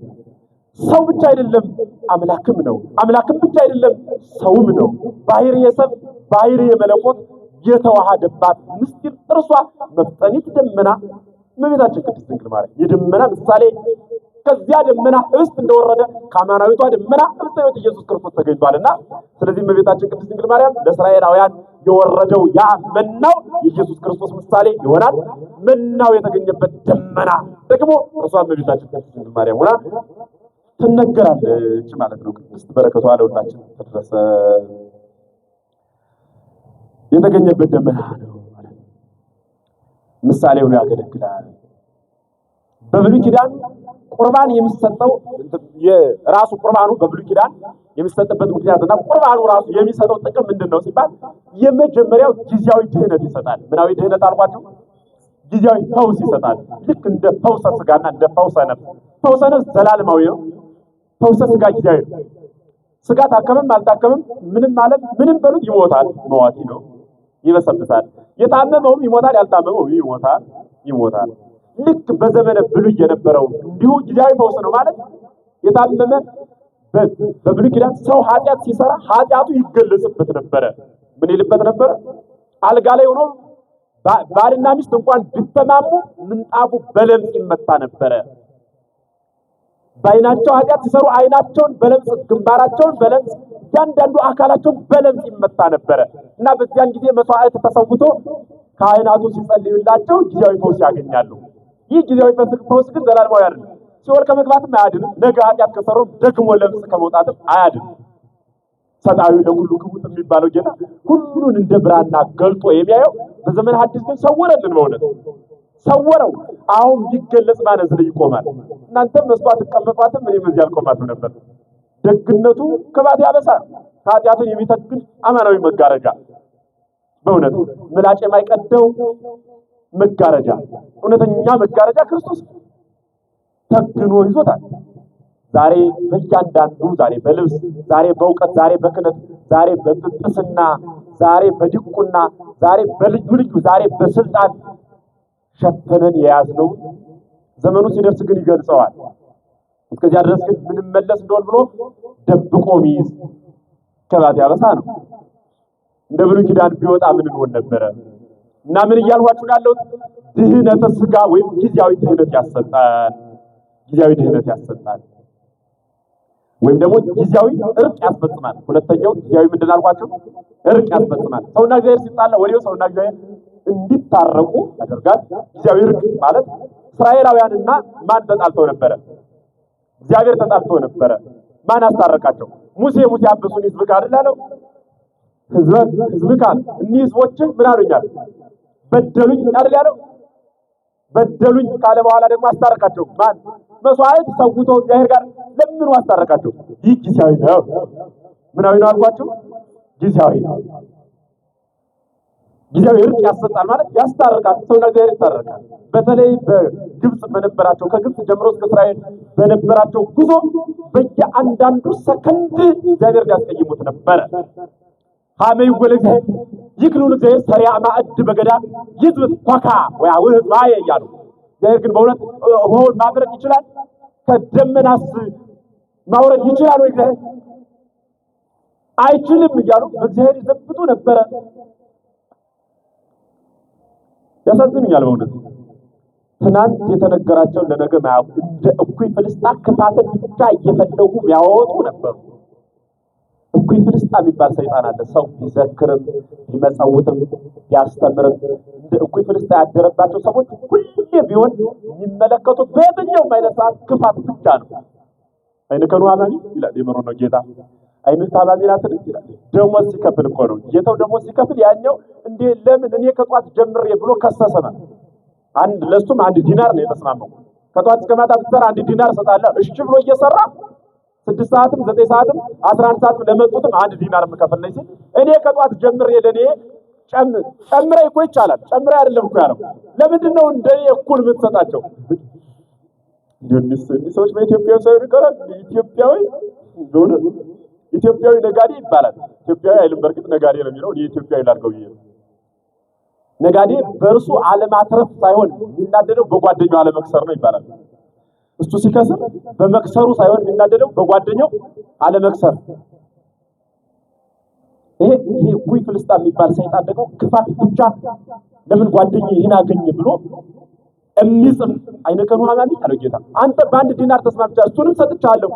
ሰው ብቻ አይደለም አምላክም ነው። አምላክም ብቻ አይደለም ሰውም ነው። ባህርየ ሰብ ባህርየ መለኮት የተዋሃደባት ምስጢር እርሷ መፍጠኒት ደመና እመቤታችን ቅድስት ድንግል ማርያም የደመና ምሳሌ። ከዚያ ደመና ህብስት እንደወረደ ከአማናዊቷ ደመና ህብስተ ሕይወት ኢየሱስ ክርስቶስ ተገኝቷልና፣ ስለዚህ እመቤታችን ቅድስት ድንግል ማርያም ለእስራኤላውያን የወረደው ያ መናው የኢየሱስ ክርስቶስ ምሳሌ ይሆናል። መናው የተገኘበት ደመና ደግሞ እርሷ እመቤታችን ቅድስት ድንግል ማርያም ሆና ትነገራለች ማለት ነው። ቅድስት በረከቷ ለሁላችን ተድረሰ። የተገኘበት ደመና ነው ማለት ነው። ምሳሌ ሆኖ ያገለግላል። በብሉይ ኪዳን ቁርባን የሚሰጠው የራሱ ቁርባኑ በብሉይ ኪዳን የሚሰጥበት ምክንያትና ቁርባኑ ራሱ የሚሰጠው ጥቅም ምንድን ነው ሲባል የመጀመሪያው ጊዜያዊ ድህነት ይሰጣል። ምናዊ ድህነት አልኳችሁ? ጊዜያዊ ፈውስ ይሰጣል። ልክ እንደ ፈውሰ ስጋና እንደ ፈውሰ ነፍስ። ፈውሰ ነፍስ ዘላለማዊ ነው። ፈውሰ ስጋ ጊዜያዊ ነው። ስጋ ታከመም አልታከመም ምንም አለ ምንም በሉት ይሞታል። መዋቲ ነው፣ ይበሰብሳል። የታመመውም ይሞታል፣ ያልታመመውም ይሞታል ይሞታል። ልክ በዘመነ ብሉይ የነበረው እንዲሁ ጊዜያዊ ፈውስ ነው ማለት የታመመ በብሉይ ኪዳን ሰው ኃጢአት ሲሰራ ኃጢአቱ ይገለጽበት ነበረ። ምን ይልበት ነበረ? አልጋ ላይ ሆኖ ባልና ሚስት እንኳን ቢተማሙ ምንጣፉ በለምጽ ይመታ ነበረ። በዓይናቸው ኃጢአት ሲሰሩ ዓይናቸውን በለምጽ፣ ግንባራቸውን በለምጽ፣ እያንዳንዱ አካላቸውን በለምጽ ይመታ ነበረ እና በዚያን ጊዜ መስዋዕት ተሰውቶ ካህናቱ ሲጸልዩላቸው ጊዜያዊ ፈውስ ያገኛሉ። ይህ ጊዜያዊ ፈውስ ግን ዘላለማዊ አይደለም። ሲኦል ከመግባትም አያድንም። ነገ ኃጢአት ከሰሩም ደግሞ ለምጽ ከመውጣትም አያድንም። ሰጣዊ ለሁሉ ክቡት የሚባለው ጌታ ሁሉን እንደ ብራና ገልጦ የሚያየው በዘመነ ሐዲስ ግን ሰወረልን። በእውነት ሰወረው። አሁን ቢገለጽ ማን እዚህ ላይ ይቆማል? እናንተም መስዋዕት ትቀመጧትም እኔም እዚህ አልቆማትም ነበር። ደግነቱ ክባት ያበሳል፣ ኃጢአትን የሚተክል አማናዊ መጋረጃ፣ በእውነት ምላጭ የማይቀደው መጋረጃ፣ እውነተኛ መጋረጃ ክርስቶስ ተግኖ ይዞታል። ዛሬ በእያንዳንዱ ዛሬ በልብስ፣ ዛሬ በእውቀት፣ ዛሬ በክህነት፣ ዛሬ በጵጵስና፣ ዛሬ በዲቁና፣ ዛሬ በልዩ ልዩ፣ ዛሬ በስልጣን ሸፍነን የያዝነው ዘመኑ ሲደርስ ግን ይገልጸዋል። እስከዚያ ድረስ ግን ምንመለስ እንደሆን ብሎ ደብቆ ሚይዝ ከባት ያበሳ ነው። እንደ ብሉይ ኪዳን ቢወጣ ምን እንሆን ነበረ? እና ምን እያልኋችሁ ያለሁት ድህነተ ስጋ ወይም ጊዜያዊ ድህነት ያሰጣል። ጊዜያዊ ድህነት ያሰጣል ወይም ደግሞ ጊዜያዊ እርቅ ያስፈጽማል። ሁለተኛው ጊዜያዊ ምንድን አልኳችሁ? እርቅ ያስፈጽማል። ሰውና እግዚአብሔር ሲጣላ ወዲያው ሰውና እግዚአብሔር እንዲታረቁ ያደርጋል። ጊዜያዊ እርቅ ማለት እስራኤላውያንና ማን ተጣልተው ነበረ? እግዚአብሔር ተጣልተው ነበረ። ማን አስታረቃቸው? ሙሴ። ሙሴ አበሱን ህዝብ ጋር አይደል አለው? ህዝብ ካል እኒህ ህዝቦች ምን አሉኛል? በደሉኝ አይደል ያለው? በደሉኝ ካለ በኋላ ደግሞ አስታረቃቸው። ማን? መስዋዕት ሰውቶ እግዚአብሔር ጋር ለምኑ አስታረቃቸው። ይህ ጊዜያዊ ነው። ምናዊ ነው አልኳችሁ? ጊዜያዊ ነው። ጊዜያዊ እርቅ ያሰጣል ማለት ያስታርቃል። ሰውና እግዚአብሔር ይታረቃል። በተለይ በግብጽ በነበራቸው ከግብጽ ጀምሮ እስከ እስራኤል በነበራቸው ጉዞ በየአንዳንዱ ሰከንድ እግዚአብሔር ሊያስቀይሙት ነበረ። ሀመይ ወለ እግዚአብሔር ይክሉን እግዚአብሔር ሰሪያ ማዕድ በገዳም ይዝብት ኳካ ወያውህዝ ማየ እያሉ እግዚአብሔር ግን በእውነት ውሃውን ማድረቅ ይችላል? ከደመናስ ማውረድ ይችላል ወይ? እግዚአብሔር አይችልም እያሉ በእግዚአብሔር ይዘብጡ ነበረ። ያሳዝኑኛል በእውነት ትናንት የተነገራቸውን ለነገ ማያውቁ እንደ እኩይ ፍልስጣ ክፋትን ብቻ እየፈለጉ የሚያወጡ ነበሩ። እኩይ ፍልስጣ የሚባል ሰይጣን አለ። ሰው ቢዘክርም ቢመጸውትም ቢያስተምርም እንደ እኩይ ፍልስጣ ያደረባቸው ሰዎች ሁሌ ቢሆን የሚመለከቱት በየትኛውም አይነት ሰዓት ክፋት ብቻ ነው። አይንከኑ ሀማሚ ይላል የመሮን ነው ጌታ። አይንህ ታማሚ ናትን ይላል። ደሞዝ ሲከፍል እኮ ነው ጌታው። ደሞዝ ሲከፍል ያኛው እንዴ ለምን እኔ ከጧት ጀምሬ ብሎ ከሰሰመ። አንድ ለሱም 1 ዲናር ነው የተስማማው። ከጧት እስከ ማታ ብትሰራ 1 ዲናር እሰጣለሁ። እሺ ብሎ እየሰራ 6 ሰዓትም 9 ሰዓትም 11 ሰዓትም ለመጡትም 1 ዲናር የምከፍል ነኝ ሲል እኔ ከጧት ጀምሬ ለኔ ጨምሬ እኮ ይቻላል። ጨምሬ አይደለም እኮ ያለው። ለምንድን ነው እንደኔ እኩል የምትሰጣቸው? እንዲሁ እኒህ ሰዎች በኢትዮጵያዊ ሳይሆን ይቀራል። ኢትዮጵያዊ በእውነት ኢትዮጵያዊ ነጋዴ ይባላል። ኢትዮጵያዊ አይልም፣ በእርግጥ ነጋዴ ነው የሚለው። እኔ ኢትዮጵያዊ ላድርገው ብዬ ነው። ነጋዴ በእርሱ አለማትረፍ ሳይሆን የሚናደደው በጓደኛው አለመክሰር ነው ይባላል። እሱ ሲከስር በመክሰሩ ሳይሆን የሚናደደው በጓደኛው አለመክሰር። ይሄ እኩይ ፍልስጣ የሚባል ሰይጣን ደግሞ ክፋት ብቻ ለምን ጓደኛዬ ይህን አገኘ ብሎ የሚጽፍ አይነከኑ ሐማሚ አለው ጌታ። አንተ በአንድ ዲናር ተስማምቻ እሱንም ሰጥቻለሁ፣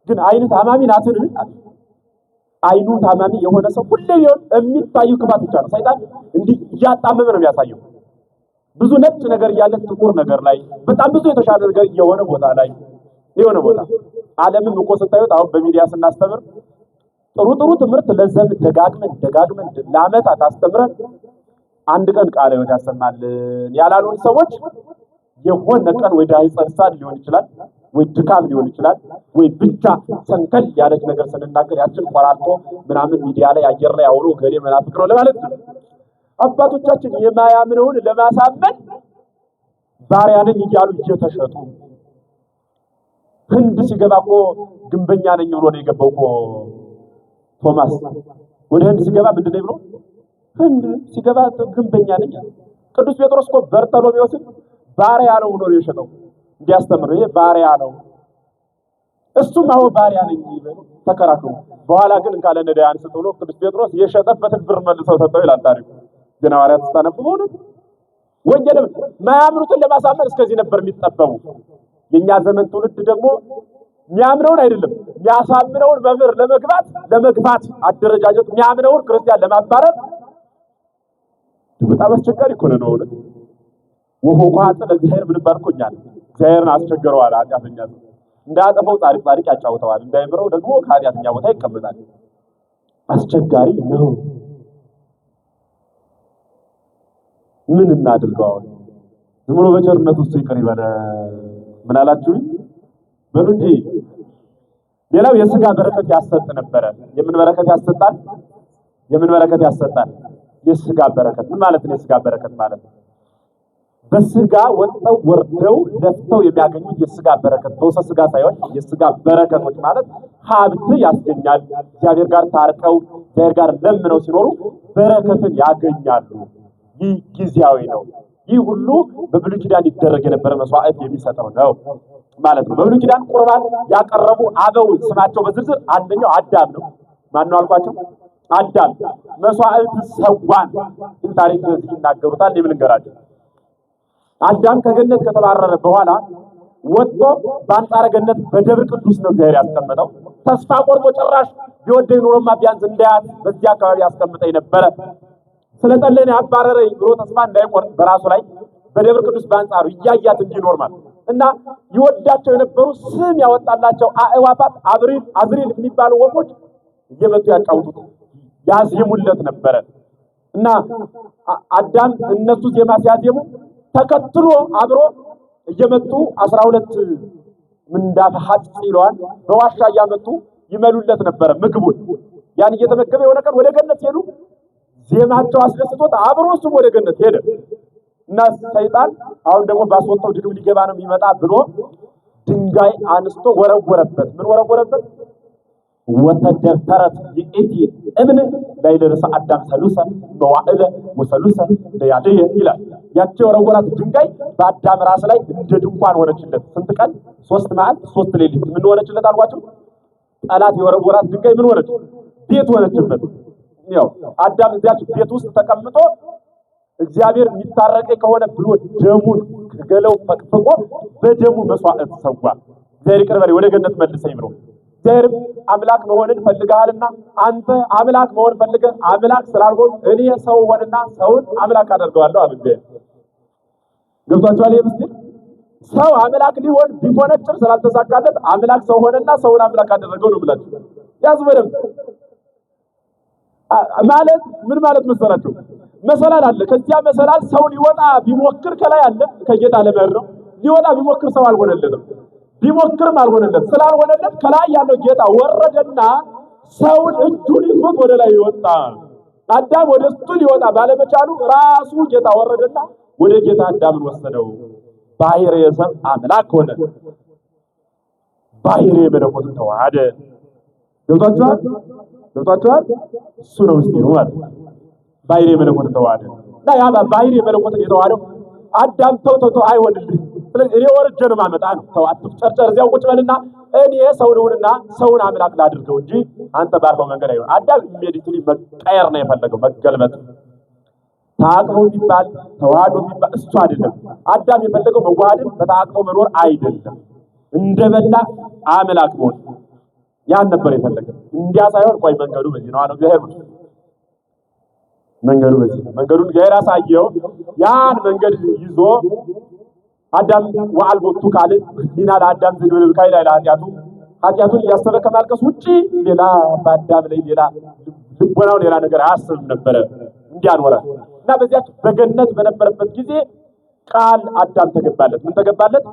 ግን አይን ታማሚ ናትን? አይኑ ታማሚ የሆነ ሰው ሁሌ ቢሆን የሚታየው ክፋት ብቻ ነው። ሰይጣን እንዲህ እያጣመመ ነው የሚያሳየው። ብዙ ነጭ ነገር እያለ ጥቁር ነገር ላይ፣ በጣም ብዙ የተሻለ ነገር የሆነ ቦታ ላይ የሆነ ቦታ ዓለምም እኮ ስታዩት አሁን በሚዲያ ስናስተምር ጥሩ ጥሩ ትምህርት ለዘመን ደጋግመን ደጋግመን ለዓመታት አስተምረን አንድ ቀን ቃለ ሕይወት ያሰማልን ያላሉን ሰዎች የሆነ ቀን ወይ ዳይ ጸንሳን ሊሆን ይችላል፣ ወይ ድካም ሊሆን ይችላል፣ ወይ ብቻ ሰንከል ያለች ነገር ስንናገር ያችን ቆራርጦ ምናምን ሚዲያ ላይ አየር ላይ አውሎ ገሌ መናፍቅ ነው ለማለት ነው። አባቶቻችን የማያምነውን ለማሳመን ባሪያ ነኝ እያሉ እየተሸጡ ህንድ ሲገባ እኮ ግንበኛ ነኝ ብሎ ነው የገባው እኮ ቶማስ። ወደ ህንድ ሲገባ ምንድን ነኝ ብሎ ህንድ ሲገባ ግንበኛ ነኝ አለ። ቅዱስ ጴጥሮስ እኮ በርተሎሜዎስን ባሪያ ነው ብሎ ነው የሸጠው እንዲያስተምር። ይሄ ባሪያ ነው፣ እሱም አዎ ባሪያ ነኝ ይበሉ ተከራክሩ። በኋላ ግን እንካ ለነዳያን ስጥ ብሎ ቅዱስ ጴጥሮስ የሸጠበትን ብር መልሰው ሰጠው ይላል ታሪኩ። ዜና ሐዋርያት ስታነቡ በእውነት ወንጌልም ማያምኑትን ለማሳመን እስከዚህ ነበር የሚጠበቡ። የኛ ዘመን ትውልድ ደግሞ የሚያምነውን አይደለም የሚያሳምነውን መምህር ለመግባት አደረጃጀት የሚያምነውን ክርስቲያን ለማባረር በጣም አስቸጋሪ እኮ ነው በእውነት። ወሆኳ ለእግዚአብሔር ምንባል እኮ እኛ ነን። እግዚአብሔርን አስቸግረዋል። ኃጢአተኛ ሰው እንዳያጠፋው ጻድቅ ጻድቅ ያጫውተዋል፣ እንዳይምረው ደግሞ ከኃጢአተኛ ቦታ ይቀመጣል። አስቸጋሪ ነው። ምን እናድርገው አሁን? ዝም ብሎ በቸርነቱ እሱ ይቅር ይበለ። ምን አላችሁኝ? በሉ እንጂ። ሌላው የስጋ በረከት ያሰጥ ነበረ። የምን በረከት ያሰጣል? የምን በረከት ያሰጣል? የስጋ በረከት። ምን ማለት ነው? የስጋ በረከት ማለት በስጋ ወጥተው ወርደው ለፍተው የሚያገኙት የስጋ በረከት፣ ፈውሰ ስጋ ሳይሆን የስጋ በረከቶች ማለት ሀብት ያስገኛል። እግዚአብሔር ጋር ታርቀው እግዚአብሔር ጋር ለምነው ሲኖሩ በረከትን ያገኛሉ። ይህ ጊዜያዊ ነው። ይህ ሁሉ በብሉይ ኪዳን ይደረግ የነበረ መስዋዕት የሚሰጠው ነው ማለት ነው። በብሉይ ኪዳን ቁርባን ያቀረቡ አበው ስማቸው በዝርዝር አንደኛው አዳም ነው። ማን ነው አልኳቸው? አዳም መስዋዕት ሰዋን። ይህን ታሪክ በዚህ ይናገሩታል። እኔም ልንገራቸው። አዳም ከገነት ከተባረረ በኋላ ወጥቶ በአንጻረ ገነት በደብር ቅዱስ ነው እግዚአብሔር ያስቀመጠው። ተስፋ ቆርጦ ጭራሽ ቢወደኝ ኑሮማ ቢያንስ እንዳያት በዚህ አካባቢ ያስቀምጠኝ ነበረ፣ ስለጠለኝ ያባረረኝ ብሎ ተስፋ እንዳይቆርጥ በራሱ ላይ በደብር ቅዱስ በአንጻሩ እያያት እንዲኖር ማለት እና ይወዳቸው የነበሩ ስም ያወጣላቸው አእዋፋት አብሪል አዝሪል የሚባሉ ወፎች እየመጡ ያጫውቱት ያዜሙለት ነበረ። እና አዳም እነሱ ዜማ ሲያዜሙ ተከትሎ አብሮ እየመጡ 12 ምንዳፈ ሐጽ ይለዋል በዋሻ እያመጡ ይመሉለት ነበረ ምግቡን። ያን እየተመገበ የሆነ ቀን ወደ ገነት ሄዱ። ዜማቸው አስደስቶት አብሮ እሱም ወደ ገነት ሄደ። እና ሰይጣን አሁን ደግሞ ባስወጣው ድግም ሊገባ ነው የሚመጣ ብሎ ድንጋይ አንስቶ ወረወረበት። ምን ወረወረበት? ወተደብተረት ይእቲ እብን ላዕለ ርእሰ አዳም ሰሉሰ መዋዕለ ወሰሉሰ ለያድየ ይላል። ያቺ የወረወራት ድንጋይ በአዳም ራስ ላይ እንደ ድንኳን ሆነችለት። ስንት ቀን? 3 መዓልት 3 ሌሊት። ምን ሆነችለት አልኳችሁ? ጠላት የወረወራት ድንጋይ ምን ሆነች? ቤት ሆነችበት። ያው አዳም እዚያች ቤት ውስጥ ተቀምጦ እግዚአብሔር የሚታረቀኝ ከሆነ ብሎ ደሙን ከገለው ፈቅፍቆ በደሙ መስዋዕት ሰዋ። እግዚአብሔር ይቅር በለኝ ወደ ገነት መልሰኝ ብሎ እግዚአብሔር አምላክ መሆንን ፈልገሃልና አንተ አምላክ መሆን ፈልገህ አምላክ ስላልሆን እኔ ሰው ሆንና ሰውን አምላክ አደርገዋለሁ አለ እግዚአብሔር። ገብቷችኋል? ይሄ ምስጢር ሰው አምላክ ሊሆን ቢፎነጭር ስላልተሳካለት አምላክ ሰው ሆነና ሰውን አምላክ አደረገው ነው ብላችሁ ያዙ በደንብ። ማለት ምን ማለት መሰላችሁ? መሰላል አለ። ከዚያ መሰላል ሰው ሊወጣ ቢሞክር ከላይ አለ ከጌታ ለመሄድ ነው። ሊወጣ ቢሞክር ሰው አልሆነለትም። ቢሞክርም አልሆነለት። ስላልሆነለት ከላይ ያለው ጌታ ወረደና ሰውን እጁን ይዞት ወደ ላይ ወጣ። አዳም ወደ እሱ ሊወጣ ባለመቻሉ ራሱ ጌታ ወረደና ወደ ጌታ አዳምን ወሰደው። ባሕርየ ሰብእ አምላክ ሆነ፣ ባሕርየ መለኮትን ተዋሃደ። ገብቷችኋል? ገብቷችኋል? እሱ ነው ምስጢሩ ማለት ነው። ባሕርየ መለኮትን ተዋሃደ እና ያ ባሕርየ መለኮትን የተዋሃደው አዳም ተው ተው ተው አይሆንልህ፣ ስለዚህ እኔ ወርጄ ነው ማመጣ ነው። ተው አትፍጨርጨር፣ እዚያው ቁጭ በልና እኔ ሰው ልሁንና ሰውን አምላክ ላድርገው እንጂ አንተ ባልከው መንገድ አይሆን። አዳም immediately መቀየር ነው የፈለገው፣ መገልበጥ። ተአቅቦ የሚባል ተዋህዶ የሚባል እሱ አይደለም። አዳም የፈለገው መዋሃድን በተአቅቦ መኖር አይደለም፣ እንደበላ አምላክ መሆን ያን ነበር የፈለገው። እንዲያ ሳይሆን ቆይ መንገዱ በዚህ ነው አለው እግዚአብሔር። መንገዱ በዚህ ነው። መንገዱን እግዚአብሔር አሳየው። ያን መንገድ ይዞ አዳም ወአልቦቱ ካልእ ህሊና ለአዳም ዘእንበለ ብካይ ላዕለ ኃጢአቱ፣ ኃጢአቱን እያሰበ ከማልቀስ ውጪ ሌላ በአዳም ላይ ሌላ ልቦናው ሌላ ነገር አያስብም ነበረ። እንዲያኖረ እና በዚያች በገነት በነበረበት ጊዜ ቃል አዳም ተገባለት። ምን ተገባለት?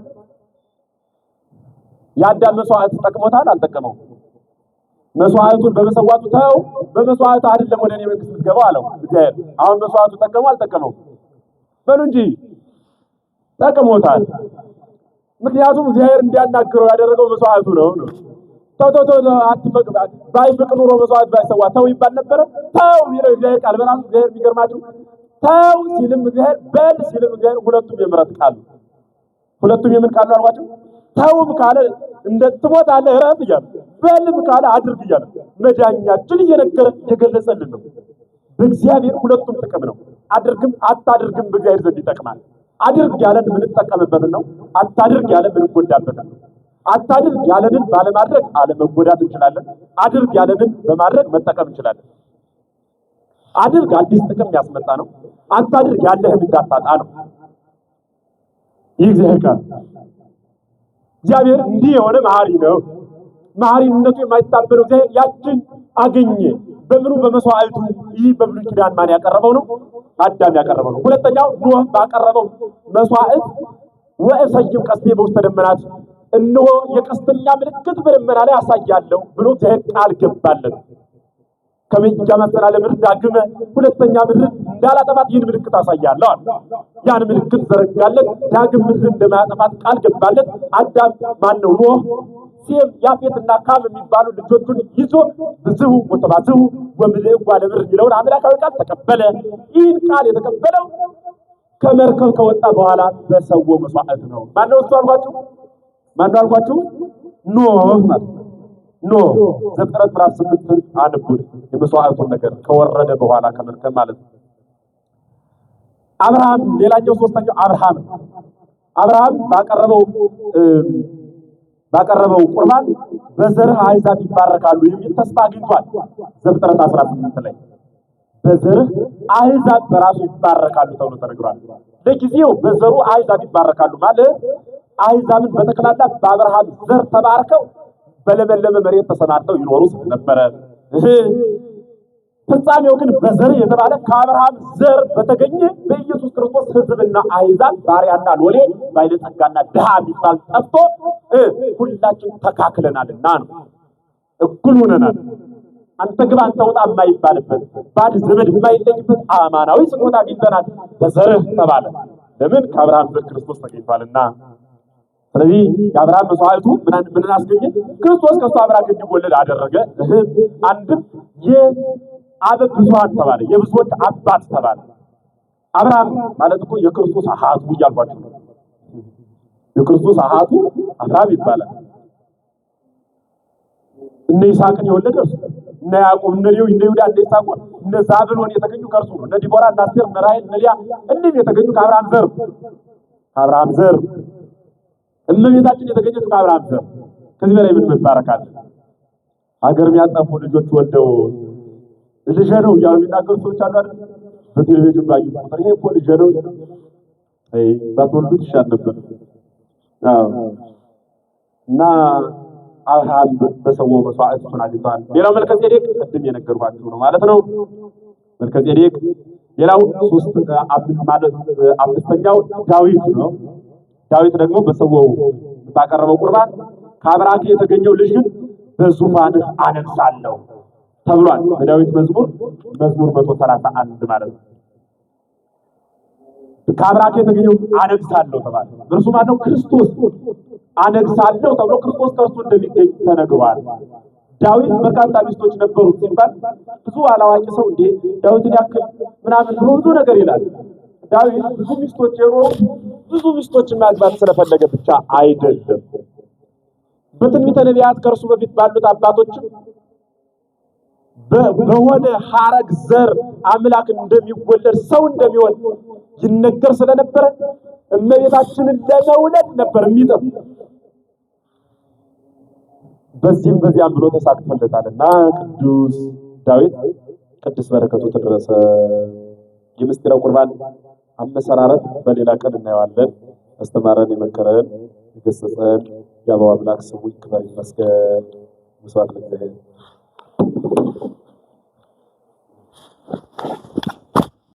የአዳም መስዋዕት ጠቅሞታል? አልጠቀመው? መስዋዕቱን በመሰዋቱ ተው፣ በመስዋዕቱ አይደለም ወደ እኔ መንግስት የምትገባው አለው እግዚአብሔር። አሁን መስዋዕቱ ጠቀመው አልጠቀመው? በሉ እንጂ ጠቅሞታል። ምክንያቱም እግዚአብሔር እንዲያናግረው ያደረገው መስዋዕቱ ነው ነው። ተው ተው ተው አትፈቅ፣ ባይፍቅ ኑሮ መስዋዕት ባይሰዋ ተው ይባል ነበረ። ተው የሚለው እግዚአብሔር ቃል በራሱ እግዚአብሔር የሚገርማችሁ ተው ሲልም እግዚአብሔር በል ሲልም እግዚአብሔር ሁለቱም የምሕረት ቃል ነው። ሁለቱም የምን ቃል ነው አልኳቸው? ተውም ካለ እንደ ትሞታለህ እረፍ እያለ፣ በልም ካለ አድርግ እያለ መዳኛችን እየነገረ እየገለጸልን ነው። በእግዚአብሔር ሁለቱም ጥቅም ነው። አድርግም አታድርግም በእግዚአብሔር ዘንድ ይጠቅማል። አድርግ ያለን የምንጠቀምበትን ነው። አታድርግ ያለን የምንጎዳበትን ነው። አታድርግ ያለንን ባለማድረግ አለመጎዳት እንችላለን። አድርግ ያለንን በማድረግ መጠቀም እንችላለን። አድርግ አዲስ ጥቅም ያስመጣ ነው። አታድርግ ያለህን እንዳታጣ ነው። ይህ እግዚአብሔር ቃል እግዚአብሔር እንዲህ የሆነ መሐሪ ነው። መሐሪነቱ የማይታበለው እግዚአብሔር ያችን አገኘ። በምኑ? በመስዋዕቱ። ይህ በብሉይ ኪዳን ማን ያቀረበው ነው? አዳም ያቀረበው ነው። ሁለተኛው ኖህ ባቀረበው መስዋዕት ወእሰይም ቀስቴ በውስተ ደመናት፣ እነሆ የቀስተኛ ምልክት በደመና ላይ አሳያለሁ ብሎ እግዚአብሔር ቃል ገባለት። ከመጃ መሰላ ለምድር ዳግመ ሁለተኛ ምድር እንዳላጠፋት ይህን ምልክት አሳያለሁ አለ። ያን ምልክት ዘረጋለት። ዳግም ምድር እንደማያጠፋት ቃል ገባለት። አዳም ማን ነው? ኖህ፣ ሴም፣ ያፌትና ካም የሚባሉ ልጆቹን ይዞ ብዝሁ ወተባዝሁ ወምልእዋ ለምድር የሚለውን አምላካዊ ቃል ተቀበለ። ይህን ቃል የተቀበለው ከመርከብ ከወጣ በኋላ በሰው መስዋዕት ነው። ማነው እሱ አልኳችሁ? ማነው አልኳችሁ? ኖህ ማለት ነው። ኖህ ዘፍጥረት ምዕራፍ 8 አንብቡት። የመስዋዕቱን ነገር ከወረደ በኋላ ከመርከብ ማለት ነው። አብርሃም ሌላኛው ሶስተኛው አብርሃም አብርሃም ባቀረበው ቁርባን በዘርህ አሕዛብ ይባረካሉ የሚል ተስፋ አግኝቷል። ዘፍጥረት 18 ላይ በዘርህ አሕዛብ በራሱ ይባረካሉ ተብሎ ተነግሯል። ለጊዜው በዘሩ አሕዛብ ይባረካሉ ማለት አሕዛብን በጠቅላላ በአብርሃም ዘር ተባርከው በለመለመ መሬት ተሰናድተው ይኖሩ ነበረ። ፍጻሜው ግን በዘር የተባለ ከአብርሃም ዘር በተገኘ በኢየሱስ ክርስቶስ ሕዝብና አሕዛብ ባሪያና ሎሌ ባለጸጋና ድሃ የሚባል ጠፍቶ ሁላችን ተካክለናልና ነው። እኩል ሆነናል። አንተ ግባ አንተ ውጣ የማይባልበት ባድ ዘመድ የማይለይበት አማናዊ ስጦታ አግኝተናል። በዘርህ ተባለ። ለምን? ከአብርሃም ዘር ክርስቶስ ተገኝቷልና። ስለዚህ የአብርሃም መስዋዕቱ ምንን አስገኘ? ክርስቶስ ከእሱ አብራክ እንዲወለድ አደረገ። አንድም የአበ ብዙኃን ተባለ፣ የብዙዎች አባት ተባለ። አብርሃም ማለት እኮ የክርስቶስ አሃቱ እያልኳችሁ ነው። የክርስቶስ አሃቱ አብርሃም ይባላል። እነ ይስሐቅን የወለደ እርሱ፣ እነ ያዕቆብ፣ እነ ሌዊ፣ እነ ይሁዳ፣ እነ ይሳኮር፣ እነ ዛብሎን የተገኙ ከእርሱ ነው። እነ ዲቦራ፣ እነ አስቴር፣ እነ ራሔል፣ እነ ሊያ እኒህም የተገኙ ከአብርሃም ዘር ከአብርሃም ዘር። እመቤታችን የተገኘችው ከአብርሃም ዘር። ከዚህ በላይ ምን መባረክ አለ? ሀገር የሚያጠፉ ልጆች ወልደው ልጄ ነው እያሉ የሚናገሩ ሰዎች አሉ አይደል? በቴሌቪዥን ባዩት ቁጥር ይሄ እኮ ልጄ ነው፣ አይ ባትወልዱት ይሻል ነበር። አዎ እና አብርሃም በሰዋው መስዋዕት እሱን አግኝቷል። ሌላው መልከጼዴቅ ቅድም የነገርኳችሁ ነው ማለት ነው። መልከጼዴቅ ሌላው ሶስት አምስት ማለት አምስተኛው ዳዊት ነው። ዳዊት ደግሞ በሰዋው ባቀረበው ቁርባን ከአብራክ የተገኘው ልጅ ግን በዙፋንህ አነግሳለሁ ተብሏል። በዳዊት መዝሙር መዝሙር 131 ማለት ነው። ከአብራክ የተገኘው አነግሳለሁ ተባለ። እርሱ ማነው? ክርስቶስ። አነግሳለሁ ተብሎ ክርስቶስ ከእርሱ እንደሚገኝ ተነግሯል። ዳዊት በርካታ ሚስቶች ነበሩት ሲባል ብዙ አላዋቂ ሰው እንዴ ዳዊትን ያክል ምናምን ብሎ ብዙ ነገር ይላል። ዳዊት ብዙ ሚስቶች የኖሩት ብዙ ሚስቶችን ማግባት ስለፈለገ ብቻ አይደለም። በትንቢተ ነቢያት ከእርሱ በፊት ባሉት አባቶችም በሆነ ሐረግ ዘር አምላክ እንደሚወለድ ሰው እንደሚሆን ይነገር ስለነበረ እመቤታችንን ለመውለድ ነበር የሚጥር። በዚህም በዚያም ብሎ ተሳክቶለታልና ቅዱስ ዳዊት ቅድስት በረከቱ ተደረሰ። የምስጢረ ቁርባን አመሰራረት በሌላ ቀን እናየዋለን። አስተማረን፣ የመከረን፣ የገሰጸን የአበው አምላክ ስሙ ይክበር ይመስገን። መስዋዕት ለእግዚአብሔር።